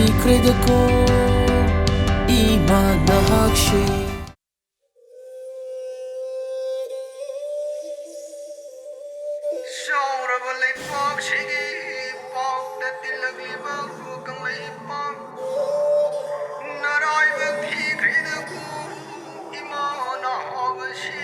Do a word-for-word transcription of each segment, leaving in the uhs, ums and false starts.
ꯂꯩꯈ꯭ꯔꯦꯗꯀꯣ ꯏꯃꯥ ꯅꯍꯥꯛꯁꯦ꯫ ꯆꯥꯎꯔꯕ ꯂꯩꯄꯥꯛꯁꯤꯒꯤ ꯄꯥꯛꯇ ꯇꯤꯜꯂꯛꯂꯤꯕ ꯀꯪꯂꯩꯄꯥꯛ ꯅꯔꯥꯏꯕꯛ ꯊꯤꯈ꯭ꯔꯦꯗꯀꯣ ꯏꯃꯥ ꯅꯍꯥꯛ ꯑꯁꯤ꯫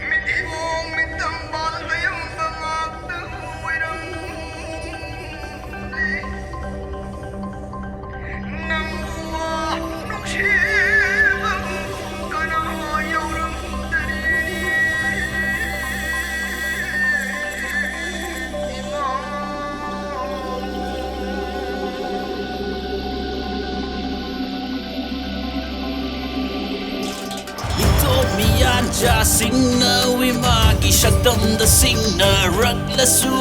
ꯃꯤꯠꯊꯤꯕꯣꯡ ꯃꯤꯠꯇꯝ ꯄꯥꯜ ꯂꯩꯔꯝꯕ ꯉꯥꯛꯇ ꯑꯣꯏꯔꯝꯂꯦ꯫ ꯅꯪꯕꯨ ꯅꯨꯡꯁꯤꯔꯕ ꯀꯅꯥ ꯌꯧꯔꯝꯗꯅꯤ? ꯏꯃꯥ꯫ ꯃꯤꯇꯣꯞ ꯃꯤꯌꯥꯟꯆꯥꯁꯤꯡꯅ ꯏꯃꯥꯒꯤ ꯁꯛꯇꯝꯗ ꯁꯤꯡꯅꯔꯛꯂꯁꯨ,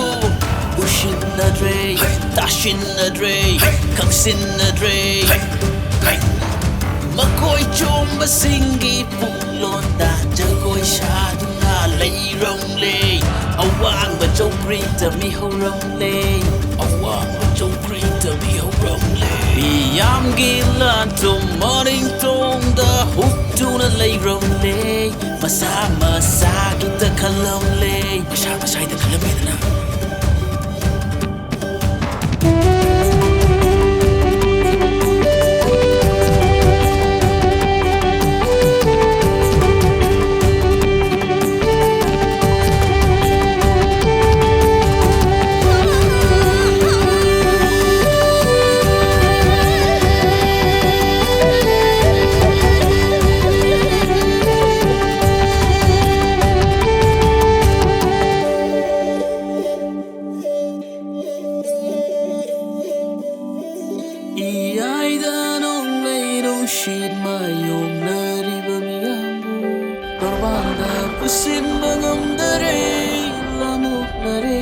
ꯎꯁꯤꯟꯅꯗ꯭ꯔꯦ, ꯇꯥꯁꯤꯟꯅꯗ꯭ꯔꯦ, ꯈꯪꯁꯤꯟꯅꯗ꯭ꯔꯦ꯫ ꯃꯈꯣꯏ ꯆꯣꯝꯕꯁꯤꯡꯒꯤ ꯄꯨꯛꯂꯣꯟꯗ ꯖꯒꯣꯏ ꯁꯥꯗꯨꯅ ꯂꯩꯔꯝꯂꯦ꯫ ꯑꯋꯥꯡꯕ ꯆꯧꯀ꯭ꯔꯤꯗ ꯃꯤꯍꯧꯔꯝꯂꯦ꯫ ꯑꯋꯥꯡꯕ ꯆꯧꯀ꯭ꯔꯤꯗ ꯃꯤꯍꯧꯔꯝꯂꯦ꯫ ꯃꯤꯌꯥꯝꯒꯤ ꯂꯥꯟ ꯇꯨꯝ ꯃꯅꯤꯡ ꯇꯨꯡꯗ ꯍꯨꯞꯇꯨꯅ ꯂꯩꯔꯝꯂꯦ꯫ ꯃꯁꯥ ꯃꯁꯥꯒꯤꯗ ꯈꯜꯂꯝꯂꯦ꯫ ꯃꯁꯥ ꯃꯁꯥꯒꯤꯗ ꯈꯜꯂꯝꯃꯦꯗꯅ꯫ ꯅꯨꯡꯁꯤꯠ ꯃꯥꯌꯣꯛꯅꯔꯤꯕ ꯃꯤꯌꯥꯝꯕꯨ ꯇꯣꯔꯕꯥꯟꯗ ꯄꯨꯁꯤꯟꯕ ꯉꯝꯗꯔꯦ, ꯂꯥꯃꯨꯛꯅꯔꯦ꯫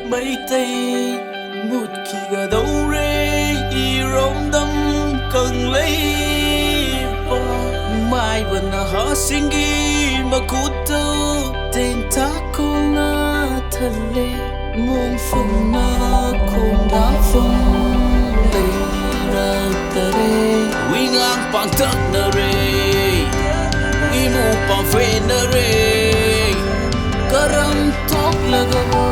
ꯃꯩꯇꯩ ꯃꯨꯠꯈꯤꯒꯗꯧꯔꯦ, ꯏꯔꯣꯝꯗꯝ ꯀꯪꯂꯩꯄꯥꯛ꯫ ꯃꯥꯏꯕ ꯅꯍꯥꯁꯤꯡꯒꯤ ꯃꯈꯨꯠꯇ ꯇꯦꯟꯇꯥꯛ ꯈꯣꯡꯅ ꯊꯜꯂꯦ꯫ ꯃꯣꯡꯐꯝꯅ ꯈꯣꯡꯗꯥꯐꯝ ꯂꯩꯔꯛꯇꯔꯦ꯫ ꯋꯤꯉꯥꯡ ꯄꯥꯡꯇꯛꯅꯔꯦ, ꯏꯃꯨ ꯄꯥꯡꯐꯦꯟꯅꯔꯦ꯫ ꯀꯔꯝ ꯊꯣꯛꯂꯒꯕ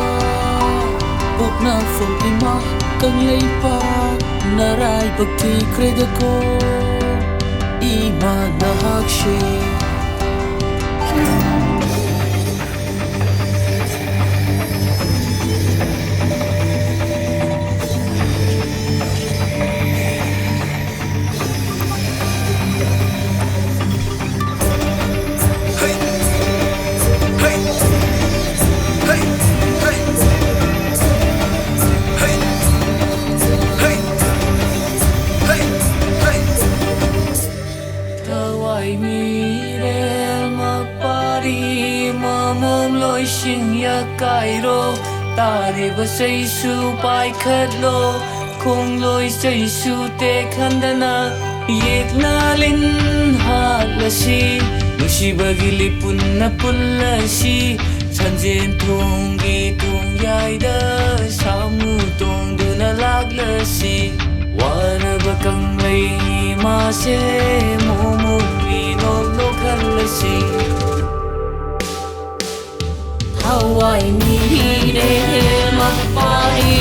ꯄꯣꯛꯅꯐꯝ ꯏꯃꯥ ꯀꯪꯂꯩꯄꯥꯛ ꯅꯔꯥꯏꯕꯛ ꯊꯤꯈ꯭ꯔꯦꯗꯀꯣ ꯏꯃꯥ ꯅꯍꯥꯛꯁꯦ꯫ ꯊꯋꯥꯏ ꯃꯤꯔꯦꯜ ꯃꯄꯥꯔꯤ ꯃꯃꯣꯝ ꯂꯣꯏꯁꯤꯡ ꯌꯥꯀꯥꯏꯔꯣ꯫ ꯇꯥꯔꯤꯕ ꯆꯩꯁꯨ ꯄꯥꯏꯈꯠꯂꯣ꯫ ꯈꯣꯡꯂꯣꯏ ꯆꯩꯁꯨ ꯇꯦꯛꯍꯟꯗꯅ ꯌꯦꯛꯅ ꯂꯤꯟ ꯍꯥꯠꯂꯁꯤ꯫ ꯅꯨꯡꯁꯤꯕꯒꯤ ꯂꯤꯄꯨꯟꯅ ꯄꯨꯜꯂꯁꯤ꯫ ꯁꯟꯖꯦꯟ ꯊꯣꯡꯒꯤ ꯊꯣꯡꯌꯥꯏꯗ ꯁꯥꯃꯨ ꯇꯣꯡꯗꯨꯅ ꯂꯥꯛꯂꯁꯤ꯫ ꯋꯥꯔꯕ ꯀꯪꯂꯩ ꯏꯃꯥꯁꯦ ꯃꯣꯃꯣ ꯃꯤꯅꯣꯛ ꯅꯣꯛꯍꯜꯂꯁꯤ꯫ ꯊꯋꯥꯏ ꯃꯤꯔꯦ ꯃꯄꯥꯔꯤ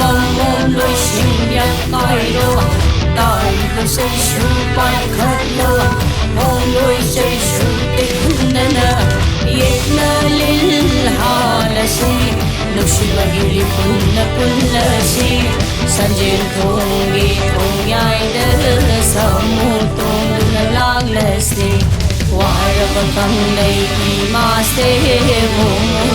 ꯃꯃꯣꯟ ꯂꯣꯏꯁꯤꯡ ꯌꯥꯀꯥꯏꯔꯣ꯫ ꯇꯥꯔꯤꯕ ꯆꯩꯁꯨ ꯄꯥꯏꯈꯠꯂꯣ꯫ ꯈꯣꯡꯂꯣꯏ ꯆꯩꯁꯨ ꯇꯦꯛꯍꯟꯗꯅ ꯌꯦꯛꯅ ꯂꯤꯜ ꯍꯥꯜꯂꯁꯤ꯫ ꯅꯨꯡꯁꯤꯕꯒꯤ ꯂꯤꯄꯨꯟꯅ ꯄꯨꯜꯂꯁꯤ꯫ ꯁꯟꯖꯦꯟ ꯊꯣꯡꯒꯤ ꯈꯣꯡꯌꯥꯏꯗ ꯁꯥꯃꯨ ꯇꯣꯡꯗꯨꯅ ꯂꯥꯛꯂꯁꯤ꯫ ꯋꯥꯔꯕ ꯀꯪꯂꯩ ꯏꯃꯥꯁꯦ ꯃꯣꯃꯣ